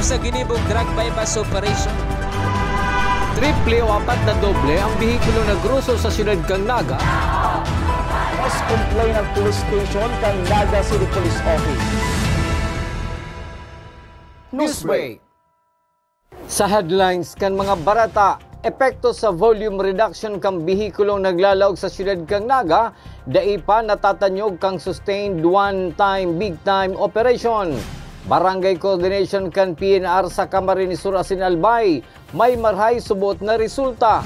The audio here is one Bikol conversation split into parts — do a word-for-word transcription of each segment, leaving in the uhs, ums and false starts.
Sa ginibong drug buy-bust operation, triple o apat na doble ang behikulong nagruso sa siyudad kan Naga. Mas complain ang police station kan Naga City Police Office. Newsbreak. Sa headlines kan mga bareta, epekto sa volume reduction kan behikulong naglalaog sa siyudad kan Naga, dai pa natatanyog kan sustained one-time big-time operation. Barangay coordination kan P N R sa Camarines Sur asin Albay, may marahay subot na resulta.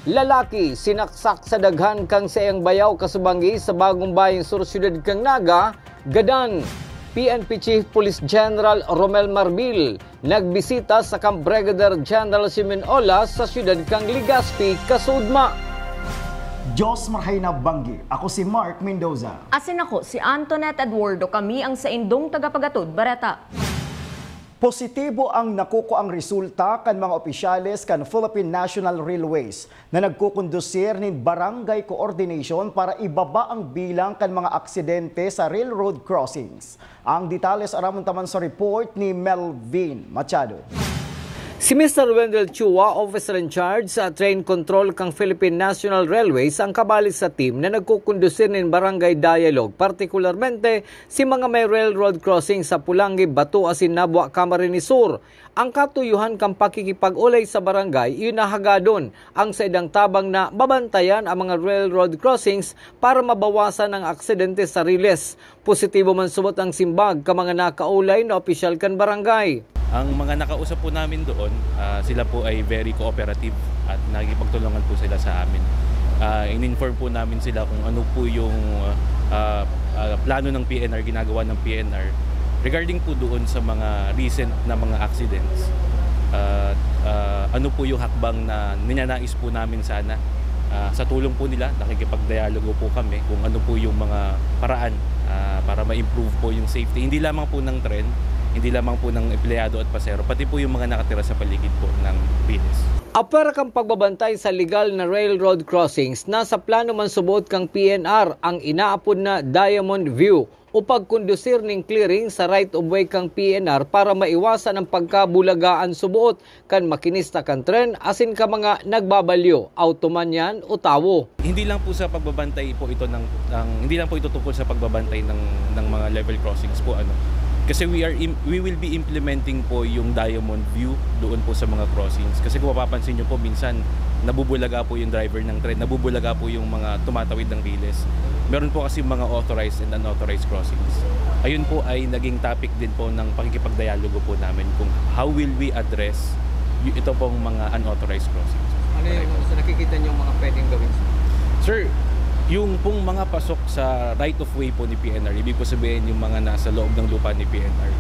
Lalaki, sinaksak sa daghan kan saiyang bayaw kasubanggi sa Bagong Bayang Sur, siyudad kan Naga, gadan. P N P Chief Police General Romel Marbil nagbisita sa kan Brigadier General Simeon Ola sa siyudad kan Legazpi kasuodma. Diyos marahay na banggi. Ako si Mark Mendoza. Asin ako si Antoinette Eduardo. Kami ang saindong tagapagatod bareta. Positibo ang nakukuang resulta kan mga opisyales kan Philippine National Railways na nagkukondusir nin barangay coordination para ibaba ang bilang kan mga aksidente sa railroad crossings. Ang detalye sa aramon taman sa report ni Melvin Machado. Si Mister Wendell Chua, Officer in Charge sa Train Control kan Philippine National Railways, ang kabali sa team na nagkukondusir nin barangay dialogue, partikularmente si mga may railroad crossing sa Pulangi, Bato asin Nabua, Camarines Sur. Ang katuyohan kan pakikipag-olay sa barangay iyo nahagadon, ang saindang tabang na babantayan ang mga railroad crossings para mabawasan ang aksidente sa riles. Positibo man subot ang simbag kan mga nakaolay na opisyal kan barangay. Ang mga nakausap po namin doon, ah, sila po ay very cooperative at nakikipagtulungan po sila sa amin. Ah, in-inform po namin sila kung ano po yung, ah, ah, plano ng P N R, ginagawa ng P N R regarding po doon sa mga recent na mga accidents. Ah, ah, ano po yung hakbang na ninanais po namin sana, ah, sa tulong po nila, nakikipagdialogo po kami kung ano po yung mga paraan, ah, para ma-improve po yung safety. Hindi lamang po ng tren, hindi lamang po ng empleyado at pasero, pati po yung mga nakatira sa paligid po ng riles. Apwera kan pagbabantay sa legal na railroad crossings, nasa plano man subot kan P N R ang inaapod na Diamond View o pagkondusir nin clearing sa right of way kan P N R para maiwasan ang pagkabulagaan subot kan makinista kan tren asin kan mga nagbabalyo, awto man yan o tawo. Hindi lang po sa pagbabantay po ito ng, ng, hindi lang po ito tungkol sa pagbabantay ng, ng mga level crossings po, ano. Kasi we are im-, we will be implementing po yung Diamond View doon po sa mga crossings. Kasi kung mapapansin nyo po, minsan nabubulaga po yung driver ng tren, nabubulaga po yung mga tumatawid ng riles. Meron po kasi mga authorized and unauthorized crossings. Ayun po ay naging topic din po ng pakikipagdialogo po namin kung how will we address y-, ito pong mga unauthorized crossings. Ano yung sa nakikita niyong mga pwedeng gawin, sir? Sir, yung pong mga pasok sa right of way po ni P N R, ibig po sabihin yung mga nasa loob ng lupa ni P N R.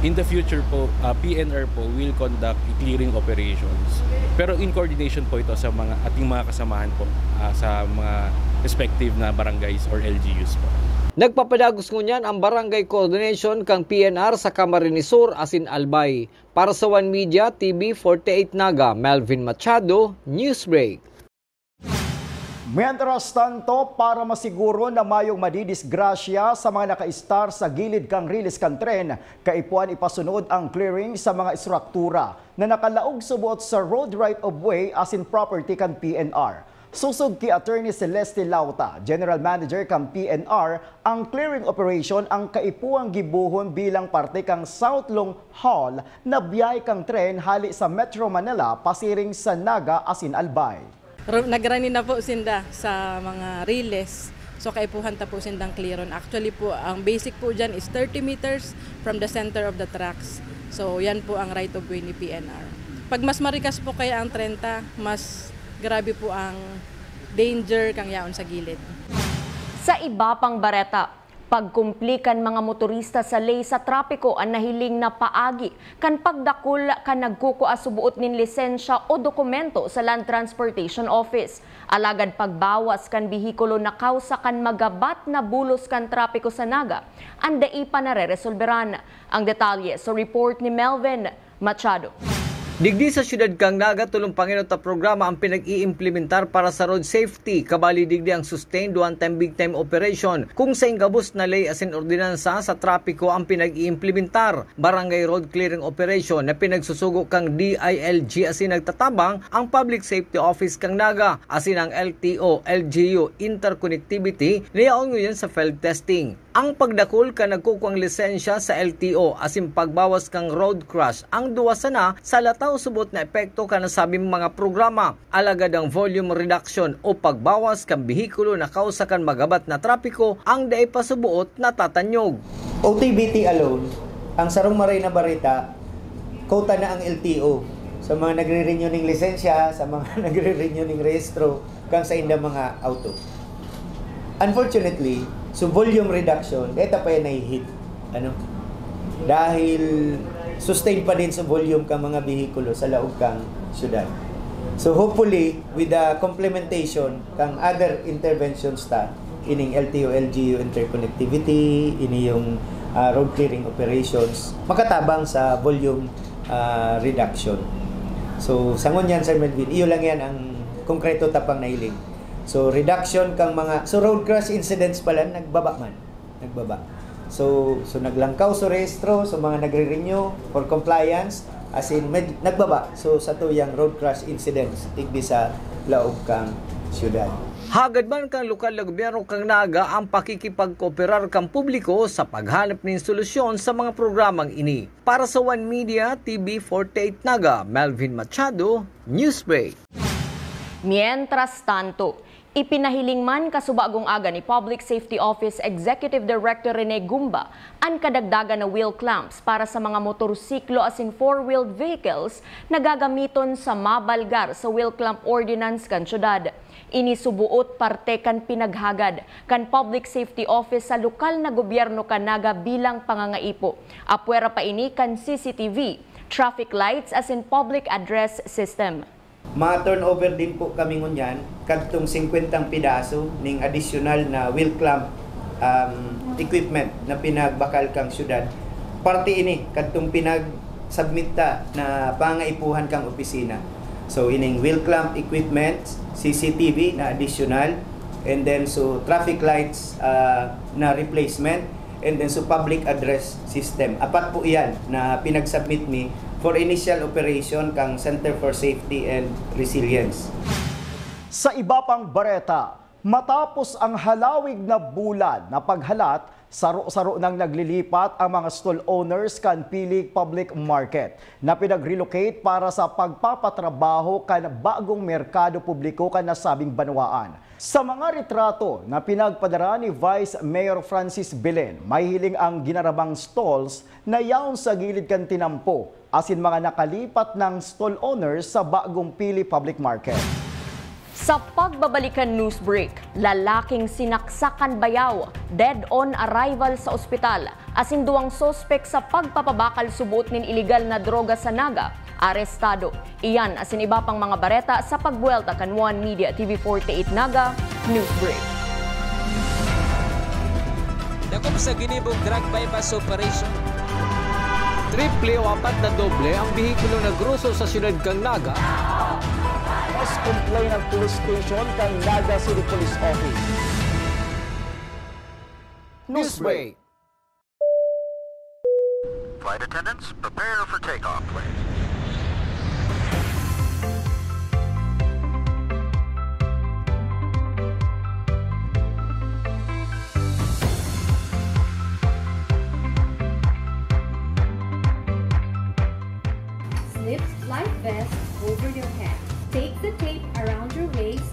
In the future po, ah, P N R po will conduct clearing operations. Pero in coordination po ito sa mga, ating mga kasamahan po, ah, sa mga respective na barangays or L G Us po. Nagpapadagos ngunyan ang barangay coordination kan P N R sa Camarines Sur asin Albay. Para sa One Media, T V forty-eight Naga, Melvin Machado, Newsbreak. Mientras tanto, para masiguro na mayong madidisgrasya sa mga nakaistar sa gilid kan riles kan tren, kaipuhan ipasunod ang clearing sa mga estruktura na nakalaog subot sa road right of way asin property kan P N R. Sosog ki Attorney Celeste Lauta, General Manager kan P N R, ang clearing operation ang kaipuhang gibohon bilang parte kan South Long Haul na biyahe kan tren hale sa Metro Manila pasiring sa Naga asin Albay. Ru-, nagrani na po sinda sa mga riles. So, kaipuhan ta po sindang clearon. Actually po, ang basic po dyan is thirty meters from the center of the tracks. So, yan po ang right of way ni P N R. Pag mas marikas po kaya ang trenta, mas grabe po ang danger kang yaon sa gilid. Sa iba pang bareta, pagkumpli kan mga motorista sa ley sa trapiko an nahiling na paagi kan pagdakul kan nagkukua subot nin lisensya o dokumento sa Land Transportation Office. Alagad pagbawas kan behikulo na kawsa kan magabat na bulos kan trapiko sa Naga, an dai pa nareresolberan. Ang detalye sa report ni Melvin Machado. Digdi sa siyudad kan Naga, tolong pangenot na programa ang pinag-iimplementar para sa road safety. Kabali digdi ang Sustained One-Time Big Time Operation, kung sain gabos na ley asin ordinansa sa trapiko ang pinag-iimplementar. Barangay Road Clearing Operation na pinagsusugo kan D I L G asin nagtatabang ang Public Safety Office kan Naga asin ang L T O, L G U interconnectivity na yaon ngunyan sa field testing. Ang pagdakul kan nagkukuang lisensya sa L T O asin pagbawas kan road crash, ang duwa sana sa lataw subot na epekto kan nasabing mga programa. Alagad ang volume reduction o pagbawas kan behikulo na kausa kan magabat na trapiko ang dai pa suboot natatanyog. O T B T alone, ang sarong maray na bareta, quota na ang L T O sa mga nagre-renew ning lisensya, sa mga nagre-renew ning rehistro, kan saindang mga auto. Unfortunately, so volume reduction, deta pa yan nahihit. Ano? Dahil sustain pa din sa volume ka mga behikulo sa laog kang syudad. So hopefully, with the complementation kang other interventions ta, ining L T O L G U interconnectivity, ini yung, ah, road clearing operations, makatabang sa volume, ah, reduction. So, sa ngunyan, Sir Melvin, iyo lang yan ang konkreto tapang nahiling. So, reduction kang mga, so road crash incidents pala, nagbaba man. Nagbaba. So, so naglangkaw sa rehistro, sa mga nagre-renew for compliance, as in, med-, nagbaba. So, sa tuyang road crash incidents, igdi sa laog kang syudad. Hagad man kan lokal na gobyerno kan Naga ang pakikipagkooperar kan publiko sa paghanap nin solusyon sa mga programang ini. Para sa One Media, T V forty-eight Naga, Melvin Machado, Newsbreak. Mientras tanto, ipinahiling man kasubagong aga ni Public Safety Office Executive Director Rene Gumba an kadagdagan na wheel clamps para sa mga motorsiklo asin four-wheeled vehicles na gagamiton sa mabalgar sa wheel clamp ordinance kan syudad. Ini suboot parte kan pinaghagad kan Public Safety Office sa lokal na gobyerno kan Naga bilang pangangaipo. Apwera pa ini kan C C T V, traffic lights asin public address system. Ma-turnover din po kami ngunyan kadtong singkwentang pidaso ning adisyonal na wheel clamp, um, equipment na pinagbakal kang syudad. Parte ini kadtong pinag-submit ta na pangaipuhan kang opisina. So, ining wheel clamp equipment, C C T V na additional, and then so traffic lights, ah, na replacement, and then so public address system. Apat po iyan na pinag-submit mi for initial operation kang Center for Safety and Resilience. Sa iba pang bareta, matapos ang halawig na bulan na paghalat, saro-saro nang naglilipat ang mga stall owners kan Pili Public Market na pinag-relocate para sa pagpapatrabaho kan bagong merkado publiko kan nasabing banwaan. Sa mga retrato na pinagpadara ni Vice Mayor Francis Belen, mahihiling ang ginarabang stalls na yaon sa gilid kan tinampo asin mga nakalipat nang stall owners sa bagong Pili Public Market. Sa pagbabalik kan news break, lalaking sinaksak kan bayaw, dead on arrival sa ospital, asin duwang suspek sa pagpapabakal suboot nin iligal na droga sa Naga, arestado. Iyan asin iba pang mga bareta sa pagbuwelta kan One Media T V forty-eight Naga News Break. Dakop sa ginibong drug buy-bust operation. Triple o apat na doble ang behikulo na groso sa siyudad kan Naga. Mas complain ang police station kan Naga City Police Office. Newsbreak. Flight attendants, prepare for takeoff, please. Slip life vest over your head. Take the tape around your waist.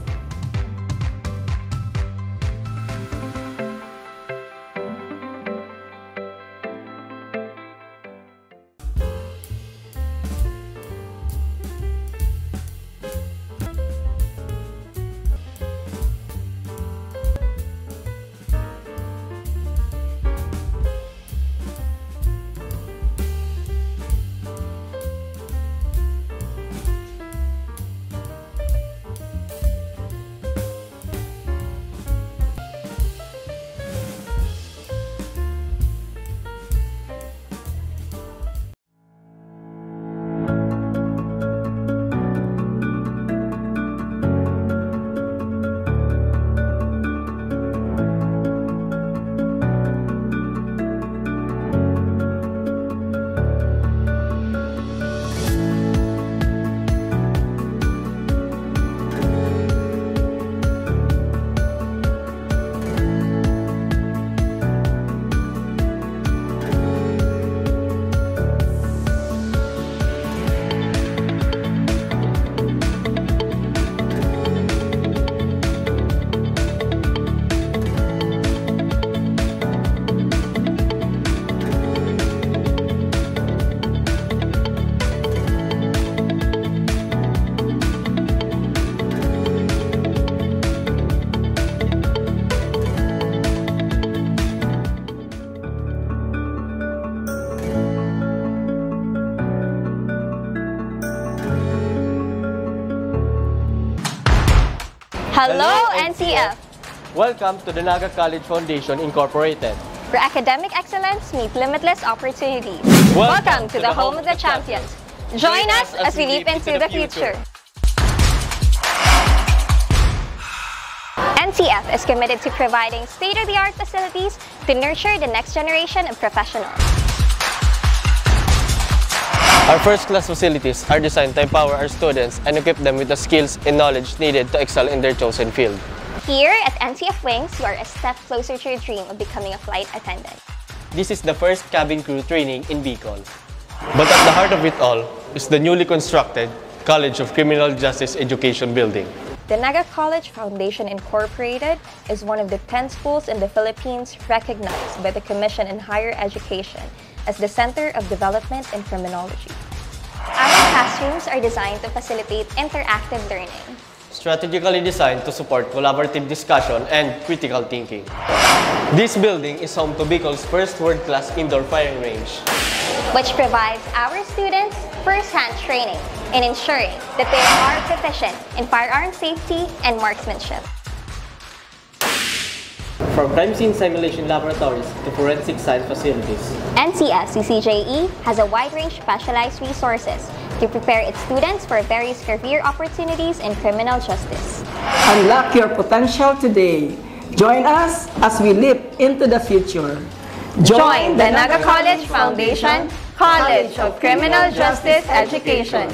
Hello, N C F! Welcome to the Naga College Foundation Incorporated, where academic excellence meets limitless opportunities. Welcome to the home of the champions. Join us as we leap into the future. N C F is committed to providing state-of-the-art facilities to nurture the next generation of professionals. Our first-class facilities are designed to empower our students and equip them with the skills and knowledge needed to excel in their chosen field. Here at N C F Wings, you are a step closer to your dream of becoming a flight attendant. This is the first cabin crew training in Bicol. But at the heart of it all is the newly constructed College of Criminal Justice Education Building. The Naga College Foundation Incorporated is one of the ten schools in the Philippines recognized by the Commission on Higher Education as the Center of Development in Criminology. Our classrooms are designed to facilitate interactive learning, strategically designed to support collaborative discussion and critical thinking. This building is home to Bicol's first world-class indoor firing range, which provides our students first-hand training in ensuring that they are proficient in firearm safety and marksmanship. From crime scene simulation laboratories to forensic science facilities, N C F C C J E has a wide range of specialized resources to prepare its students for various career opportunities in criminal justice. Unlock your potential today. Join us as we leap into the future. Join the Naga College Foundation College of Criminal Justice Education.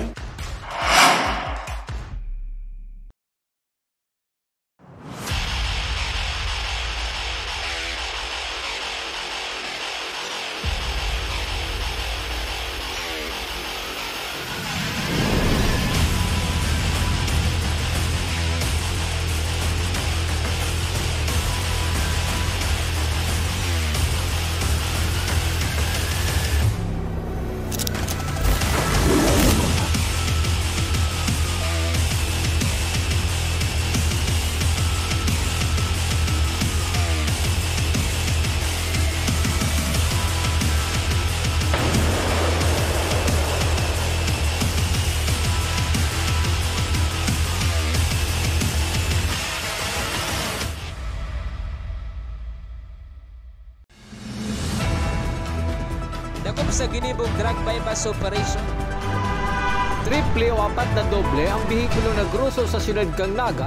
Dakop sa ginibong drug buy-bust operation. Triple o apat na doble ang behikulo na groso sa siyudad kan Naga.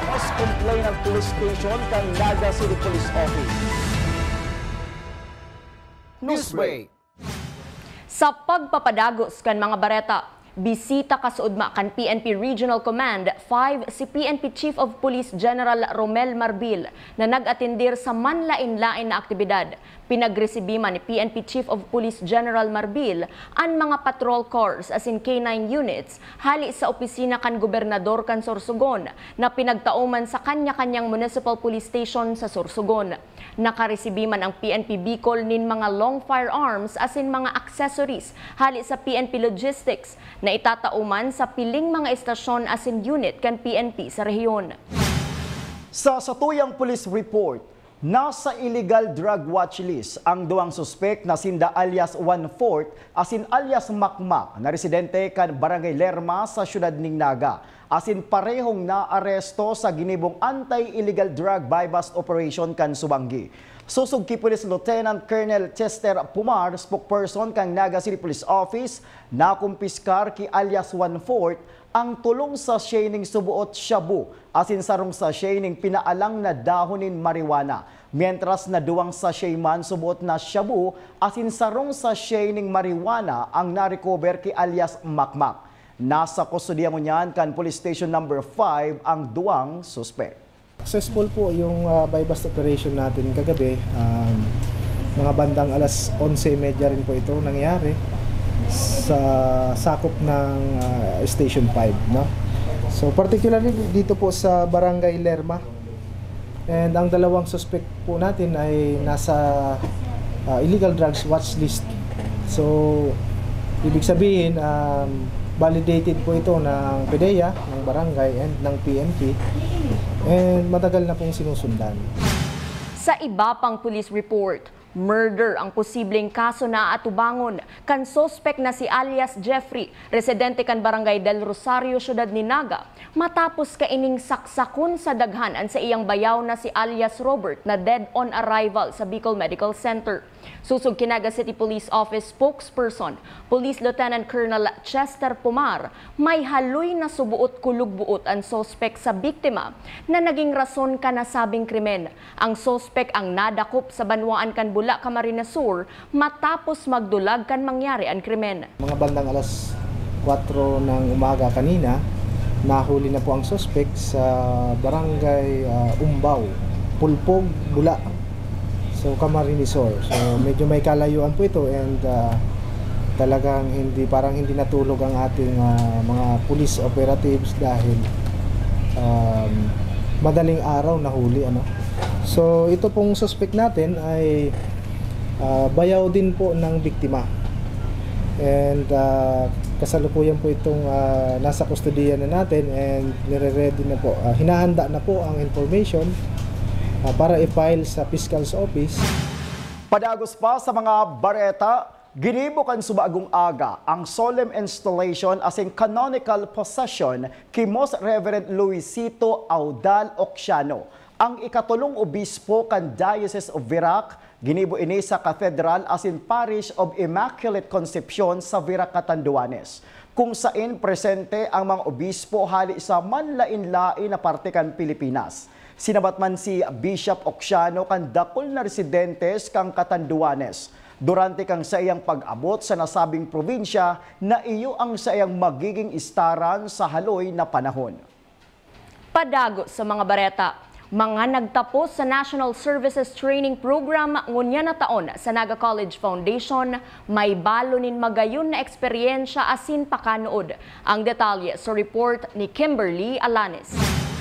Mas complaint ang police station kan Naga City Police Office. Newsbreak. Sa pagpapadagos kan mga bareta, bisita kasuodma kan P N P Regional Command five si P N P Chief of Police General Romel Marbil na nag-atendir sa manlaen-laen na aktibidad. Pinagresibi man ni P N P Chief of Police General Marbil an mga patrol cars asin K nine units hale sa opisina kan gobernador kan Sorsogon na pinagtao man sa kanya-kanyang municipal police station sa Sorsogon. Nakaresibi man ang P N P Bicol nin mga long firearms asin mga accessories hale sa P N P Logistics na itatao man sa piling mga estasyon asin unit kan P N P sa rehiyon. Sa satuyang police report, nasa illegal drug watch list ang duwang suspek na sinda alias One-Fourth asin alias Makmak na residente kan Barangay Lerma sa siyudad nin Naga, asin parehong naaresto sa ginibong anti-illegal drug buy-bust operation kan Subangi. Sosog ki Police Lieutenant Colonel Chester Pumar, spokesperson kan Naga City Police Office, nakumpiskar ki alias One-Fourth ang tolong sachet ning suboot shabu asin sarong sachet ning pinaalang na dahon nin marijuana, mientras na duwang sachet man suboot na shabu asin sarong sachet ning marijuana ang na-recover ki alias Makmak. Nasa kustodiya ngunyan kan Police Station Number five ang duwang suspek. Successful po yung, ah, buy-bust operation natin kagabi. Um, mga bandang alas onse y media rin po ito nangyari sa sakop ng, ah, Station five, no? So, particularly dito po sa Barangay Lerma. And ang dalawang suspect po natin ay nasa, ah, illegal drugs watch list. So, ibig sabihin, um, validated po ito ng PDEA, ng barangay, and ng P N P. And matagal na pong sinusundan. Sa iba pang police report, Murder ang posibleng kaso na aatubangon kan suspek na si alias Jeffrey, residente kan Barangay Del Rosario, siyudad ni Naga, matapos kaining saksakon sa daghan an saiyang bayaw na si alias Robert na dead on arrival sa Bicol Medical Center. Sosog ki Naga City Police Office spokesperson, Police Lieutenant Colonel Chester Pomar, may haloy na suboot kulog-buot an suspek sa biktima na naging rason kan nasabing krimen. Ang suspek ang nadakop sa banwaan kan Bula, Camarines Sur, matapos magdulag kan mangyari an krimen. Mga bandang alas kwatro ng umaga kanina, nahuli na po ang suspek sa barangay, ah, Umbao, Pulpog, Bula. So, Camarines Sur. So, medyo may kalayuan po ito and, ah, talagang hindi, parang hindi natulog ang ating, ah, mga police operatives dahil, um, madaling araw nahuli, ano. So, ito pong suspek natin ay, ah, bayaw din po ng biktima. And, ah, kasalukuyan po itong, ah, nasa kustodiya na natin and nire-ready na po, ah, hinahanda na po ang information, ah, para i-file sa fiscal's office. Padagos pa sa mga bareta, ginibo kan subagong aga ang solemn installation asin canonical procession ki Most Reverend Luisito Audal Ocsiano, ang ikatolong obispo kan Diocese of Virac. Ginibo ini sa Cathedral asin Parish of Immaculate Concepcion sa Virac, Catanduanes, kung sain presente ang mga obispo hali sa manlain-lain na parte kan Pilipinas. Sinabat man si Bishop Ocsiano kan dakul na residentes kan Catanduanes durante kan saiyang pag-abot sa nasabing probinsya na iyo ang saiyang magiging istaran sa haloy na panahon. Padagos sa mga bareta. Mga nagtapos sa National Services Training Program ngunyan na taon sa Naga College Foundation, may balo nin magayon na eksperyensya asin pakanood. Ang detalye sa report ni Kimberly Alanes.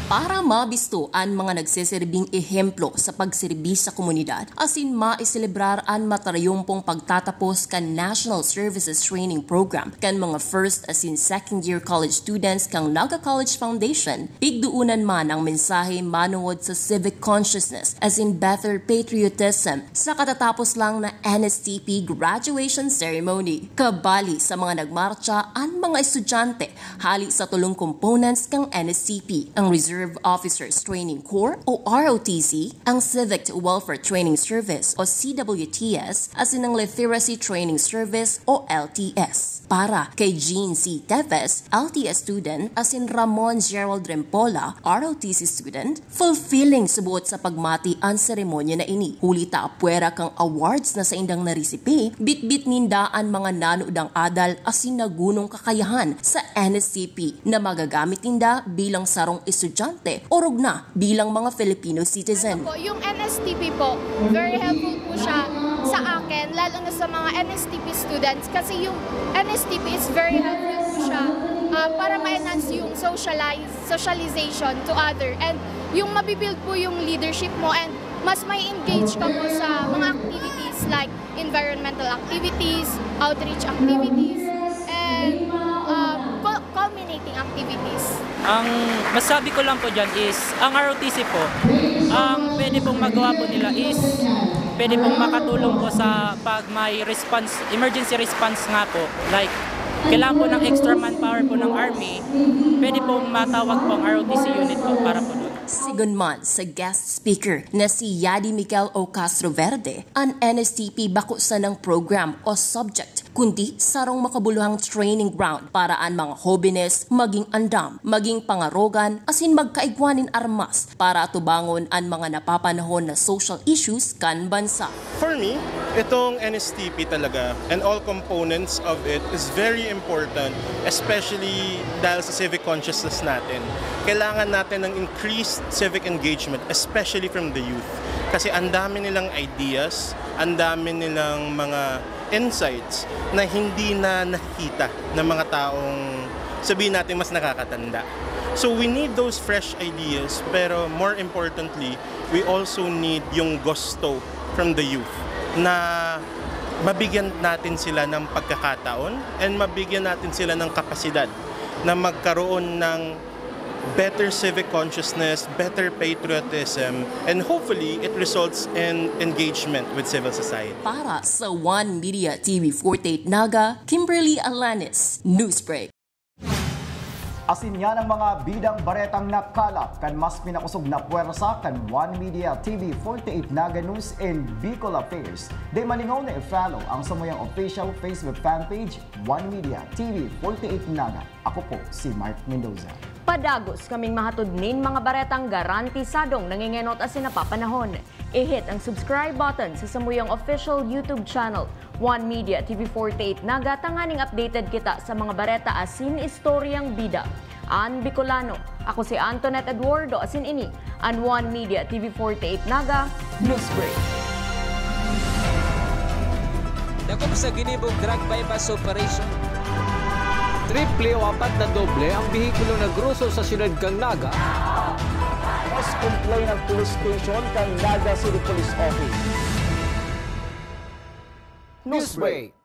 Para mabisto an mga nagseserbing ehemplo sa pagserbi sa komunidad asin maiselebrar an matarayompong pagtatapos kan National Services Training Program kan mga first asin second year college students kan Naga College Foundation, pigdoonan man ang mensahe manongod sa civic consciousness asin better patriotism sa katatapos lang na N S T P graduation ceremony. Kabali sa mga nagmartsa an mga estudyante hali sa tolong components kan N S T P, ang Reserve Officers Training Corps o R O T C, ang Civic Welfare Training Service o C W T S, asin ang Literacy Training Service o L T S. Para kay Jean C. Teves, L T S student, asin Ramon Gerald Rempola, R O T C student, fulfilling sa buot sa pagmati an seremonya na ini. Huli ta apwera kan awards na saindang narisipi, bitbit ninda an mga nanudang adal asin nagunong kakayahan sa N S T P na magagamit ninda bilang sarong estudyante o rugna bilang mga Filipino citizen. Po, yung N S T P po, very helpful po siya sa akin, lalo na sa mga N S T P students, kasi yung N S T P is very helpful po siya, ah, para ma-enhance yung socialize, socialization to other, and yung mabibuild po yung leadership mo, and mas may engage ka po sa mga activities like environmental activities, outreach activities, and, um, cul-, culminating activities. Ang masabi ko lang po dyan is, ang R O T C po, ang pwede pong magawa po nila is, pwede pong makatulong po sa pag may response, emergency response nga po, like, kailangan po ng extra manpower po ng army, pwede pong matawag po ang R O T C unit po para po doon. Sigon man sa guest speaker na si Yadi Miguel O. Castro Verde, an N S T P bako sanang program o subject, kundi sarong makabuluhang training ground para an mga hobenes maging andam, maging pangarogan, asin magkaigwa nin armas para atubangon an mga napapanahon na social issues kan bansa. For me, itong N S T P talaga and all components of it is very important, especially dahil sa civic consciousness natin. Kailangan natin ng increased civic engagement, especially from the youth. Kasi ang dami nilang ideas, ang dami nilang mga insights na hindi na nakikita ng mga taong, sabihin natin, mas nakakatanda. So we need those fresh ideas, pero more importantly, we also need yung gusto from the youth na mabigyan natin sila ng pagkakataon and mabigyan natin sila ng kapasidad na magkaroon ng Better civic consciousness, better patriotism, and hopefully it results in engagement with civil society. Para sa One Media T V forty-eight Naga, Kimberly Alanis, Newsbreak. Asin yan ang mga bidang baretang nakalap kan mas pinakosog na pwersa kan One Media T V forty-eight Naga News and Bicol Affairs. Di malingaw na i-follow ang samuyang official Facebook fan page, One Media T V forty-eight Naga. Ako po si Mark Mendoza. Padagos kaming mahatod nin mga baretang garantisadong nangengenot asin napapanahon. I-hit ang subscribe button sa samuyang official YouTube channel, One Media T V forty-eight Naga, tanganing updated kita sa mga bareta asin istoryang bida. An Bicolano, ako si Antoinette Eduardo, asin ini an One Media T V forty-eight Naga Newsbreak. Dakop sa ginibong drug buy-bust operation. Triple o apat na doble ang behikulo na groso sa siyudad kan Naga. Mas complain ang police station kan Naga City Police Office. Newsbreak.